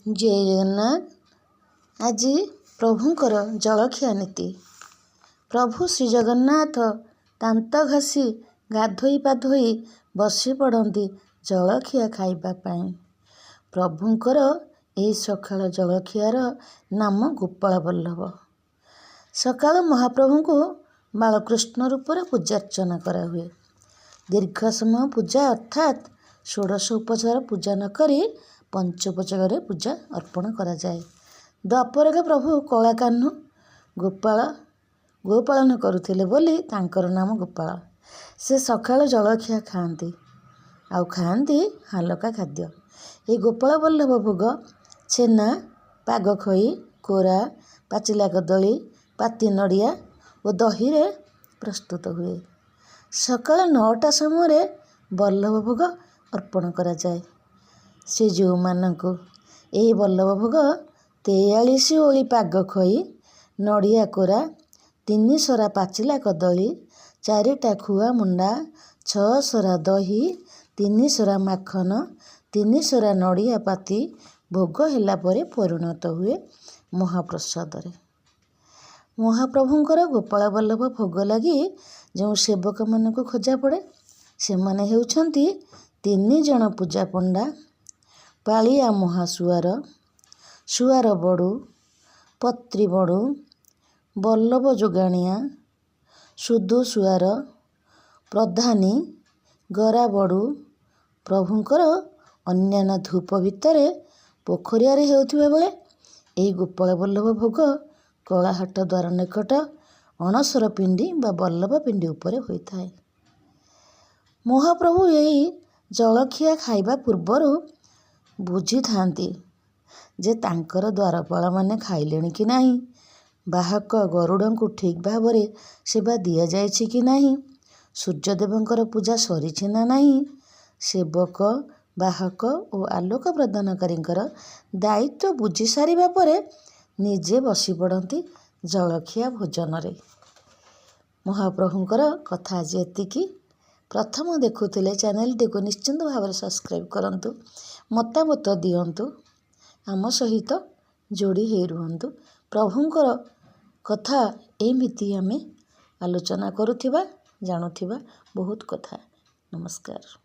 ଜୟ ଜଗନ୍ନାଥ। ଆଜି ପ୍ରଭୁଙ୍କର ଜଳଖିଆ ନୀତି। ପ୍ରଭୁ ଶ୍ରୀଜଗନ୍ନାଥ ଦାନ୍ତ ଘଷି ଗାଧୋଇ ପାଧୋଇ ବସି ପଡ଼ନ୍ତି ଜଳଖିଆ ଖାଇବା ପାଇଁ। ପ୍ରଭୁଙ୍କର ଏହି ସକାଳ ଜଳଖିଆର ନାମ ଗୋପାଳ ବଲ୍ଲଭ। ସକାଳୁ ମହାପ୍ରଭୁଙ୍କୁ ବାଳକୃଷ୍ଣ ରୂପରେ ପୂଜାର୍ଚ୍ଚନା କରାହୁଏ। ଦୀର୍ଘ ସମୟ ପୂଜା ଅର୍ଥାତ୍ ଷୋଡ଼ଶ ଉପଚାର ପୂଜା ନ କରି ପଞ୍ଚୋପଚାରରେ ପୂଜା ଅର୍ପଣ କରାଯାଏ। ଦ୍ୱାପରରେ ପ୍ରଭୁ କଳାକାହ୍ନୁ ଗୋପାଳ ଗୋପାଳନ କରୁଥିଲେ ବୋଲି ତାଙ୍କର ନାମ ଗୋପାଳ। ସେ ସକାଳୁ ଜଳଖିଆ ଖାଆନ୍ତି, ଆଉ ଖାଆନ୍ତି ହାଲୁକା ଖାଦ୍ୟ। ଏହି ଗୋପାଳ ବଲ୍ଲଭ ଭୋଗ ଛେନା, ପାଗଖଇ, କୋରା, ପାଚିଲା କଦଳୀ, ପାତି ନଡ଼ିଆ ଓ ଦହିରେ ପ୍ରସ୍ତୁତ ହୁଏ। ସକାଳ 9ଟା ସମୟରେ ବଲ୍ଲଭ ଭୋଗ ଅର୍ପଣ କରାଯାଏ ଶ୍ରୀଜୀଉମାନଙ୍କୁ। ଏହି ବଲ୍ଲଭ ଭୋଗ 43 ଓଳି ପାଗ ଖଇ, ନଡ଼ିଆ କୋରା, 3 ସରା ପାଚିଲା କଦଳୀ, 4ଟା ଖୁଆ ମୁଣ୍ଡା, 6 ସରା ଦହି, 3 ସରା ମାଖନ, 3 ସରା ନଡ଼ିଆ ପାତି ଭୋଗ ହେଲା ପରେ ପରିଣତ ହୁଏ ମହାପ୍ରସାଦରେ। ମହାପ୍ରଭୁଙ୍କର ଗୋପାଳ ବଲ୍ଲଭ ଭୋଗ ଲାଗି ଯେଉଁ ସେବକମାନଙ୍କୁ ଖୋଜା ପଡ଼େ, ସେମାନେ ହେଉଛନ୍ତି 3 ଜଣ ପୂଜାପଣ୍ଡା, ପାଳିଆ ମହାସୁଆର, ସୁଆର ବଡ଼ୁ, ପତ୍ରୀ ବଡ଼ୁ, ବଲ୍ଲଭ ଯୋଗାଣିଆ, ସୁଦୁ ସୁଆର, ପ୍ରଧାନୀ, ଗରା ବଡ଼ୁ। ପ୍ରଭୁଙ୍କର ଅନ୍ୟାନ୍ୟ ଧୂପ ଭିତରେ ପୋଖରିଆରେ ହେଉଥିବା ବେଳେ ଏହି ଗୋପାଳ ବଲ୍ଲଭ ଭୋଗ କଳାହାଟ ଦ୍ୱାର ନିକଟ ଅଣସର ପିଣ୍ଡି ବା ବଲ୍ଲଭ ପିଣ୍ଡି ଉପରେ ହୋଇଥାଏ। ମହାପ୍ରଭୁ ଏହି ଜଳଖିଆ ଖାଇବା ପୂର୍ବରୁ ବୁଝିଥାନ୍ତି ଯେ ତାଙ୍କର ଦ୍ୱାରପାଳମାନେ ଖାଇଲେଣି କି ନାହିଁ, ବାହକ ଗରୁଡ଼ଙ୍କୁ ଠିକ୍ ଭାବରେ ସେବା ଦିଆଯାଇଛି କି ନାହିଁ, ସୂର୍ଯ୍ୟଦେବଙ୍କର ପୂଜା ସରିଛି ନା ନାହିଁ। ସେବକ, ବାହକ ଓ ଆଲୋକ ପ୍ରଦାନକାରୀଙ୍କର ଦାୟିତ୍ୱ ବୁଝି ସାରିବା ପରେ ନିଜେ ବସି ପଡ଼ନ୍ତି ଜଳଖିଆ ଭୋଜନରେ। ମହାପ୍ରଭୁଙ୍କର କଥା ଆଜି ଏତିକି। ପ୍ରଥମ ଦେଖୁଥିଲେ ଚ୍ୟାନେଲଟିକୁ ନିଶ୍ଚିନ୍ତ ଭାବରେ ସବସ୍କ୍ରାଇବ୍ କରନ୍ତୁ, ମତାମତ ଦିଅନ୍ତୁ, ଆମ ସହିତ ଯୋଡ଼ି ହେଇ ରୁହନ୍ତୁ। ପ୍ରଭୁଙ୍କର କଥା ଏମିତି ଆମେ ଆଲୋଚନା କରୁଥିବା, ଜାଣୁଥିବା ବହୁତ କଥା। ନମସ୍କାର।